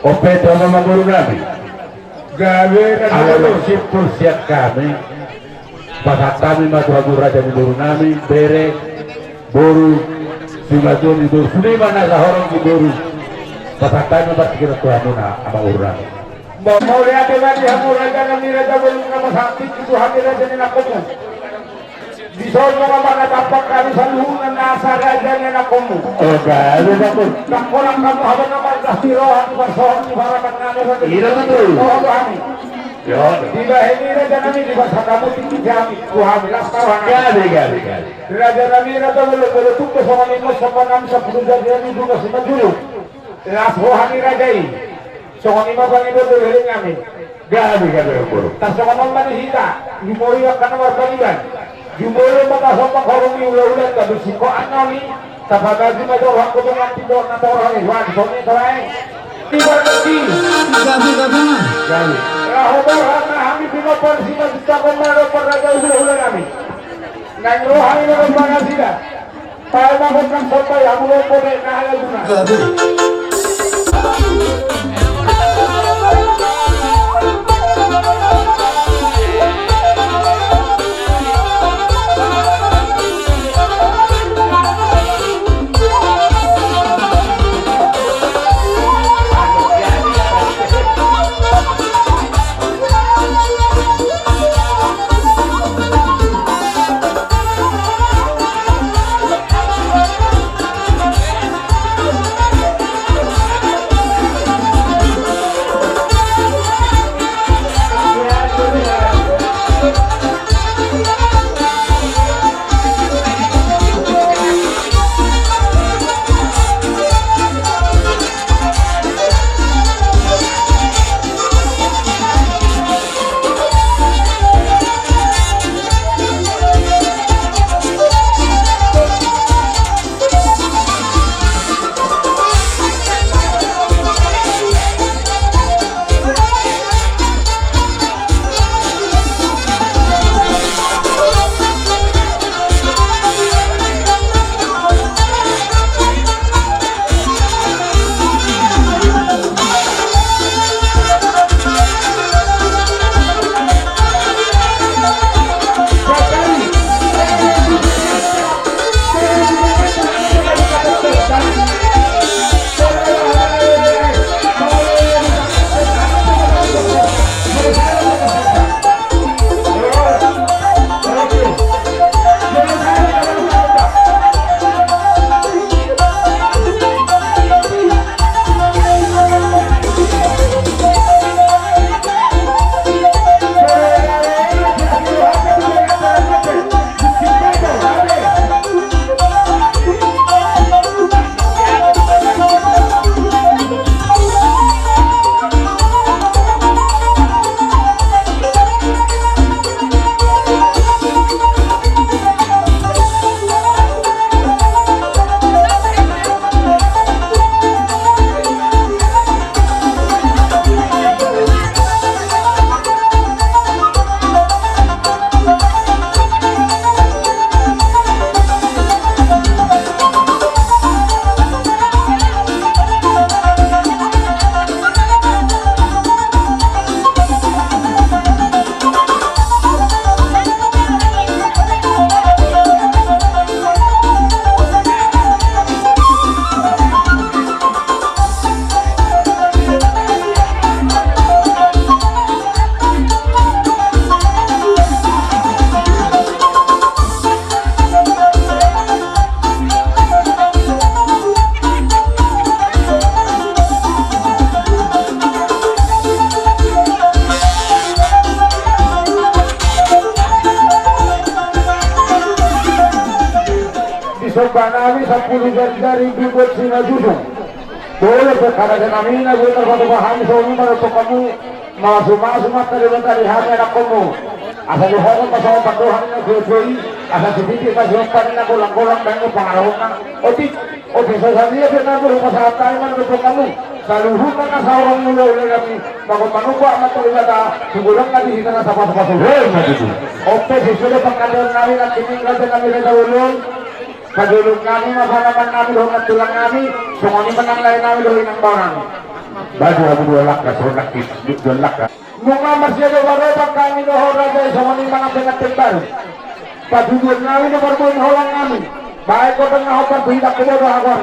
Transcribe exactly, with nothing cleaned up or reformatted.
Ope, tama ma boru nami. Gabe na. Ala tama, dong, simpul sian hami. Pasahat hami ma tu hamu raja ni boru nami, bere, boru, simatua ni boru, sude ma na sahorong ni boru. Pasahat hami ma partingkian tu hamuna, amang boru nami. Mauliate ma di hamu raja nami, raja bolon na pasahat tingki tu hami raja ni nangkomu. Dison ma na tampak hami saluhutna nasa raja ni nangkomu. Oke, ayo, Bang. Nangkolang hamu haba na margas di roha ni parsohot ni paraman nami. Iya, betul. Roha do hami. Yo. Dibahen i raja nami, dipasahat hamu tingki hami, tu hami las roha nami. Gabe, gabe, gabe. Raja nami, raja bolon, bolon tung do songon i ma somba nami sampulu jari nami bunga simanjujung. Las roha ni raja i. Songon i ma pangidoan do helen nami. Gabe, gabe, boru. Tarsongon on ma di hita, jumolo angka na marpangidoan. Jumolo ma tasomba horong ni ulaon, gabe singkoan nami. Tapabagi ma joro angka dongan, pindoan na torang i, wan songon i tarae. Di parmati. Gabe, gabe. Gabe. Laho borhat ma hami pinompar simanjujung ma dohot parraja ulaon nami. Naeng ro hami ma dohot parasida. Tahe ma gondang somba i, hamu lompo be na ala guna. Gabe. Disomba nami sampulu jari-jari, di buat simanjujung. Boleh berkata nami na gue terpatu paham, songon i ma dohot hamu. Masumasu ma Debata di hami anakkonmu. Asa dihohot ma songon pandohan na tuatua i, asa sititi ma siompa ni na golang-golang bahen pangarahutna. Otik, otik, sasadia pe na boi pasahat hami ma dohot hamu. Saluhutna na sahorong ni ulaon nami, mago manumpak ma tu Debata, tu godang na di hita na sapasupasu. Hei, ma tutu. Ope, sesuai pangkataion nami, nangkining raja nami, raja bolon. Pajolo nami ma panaman nami dohot nantulang nami, songon i ma nang lae nami dohot inang bao nami. Baju abu dua langkah, sonang kis, dua langkah. Nunga marsiado baroba hami dohot raja i songon i manang pengantin baru. Patuduhon nami do parboruon holan nami. Baen godang na hombar tu hita, kemudian dohot.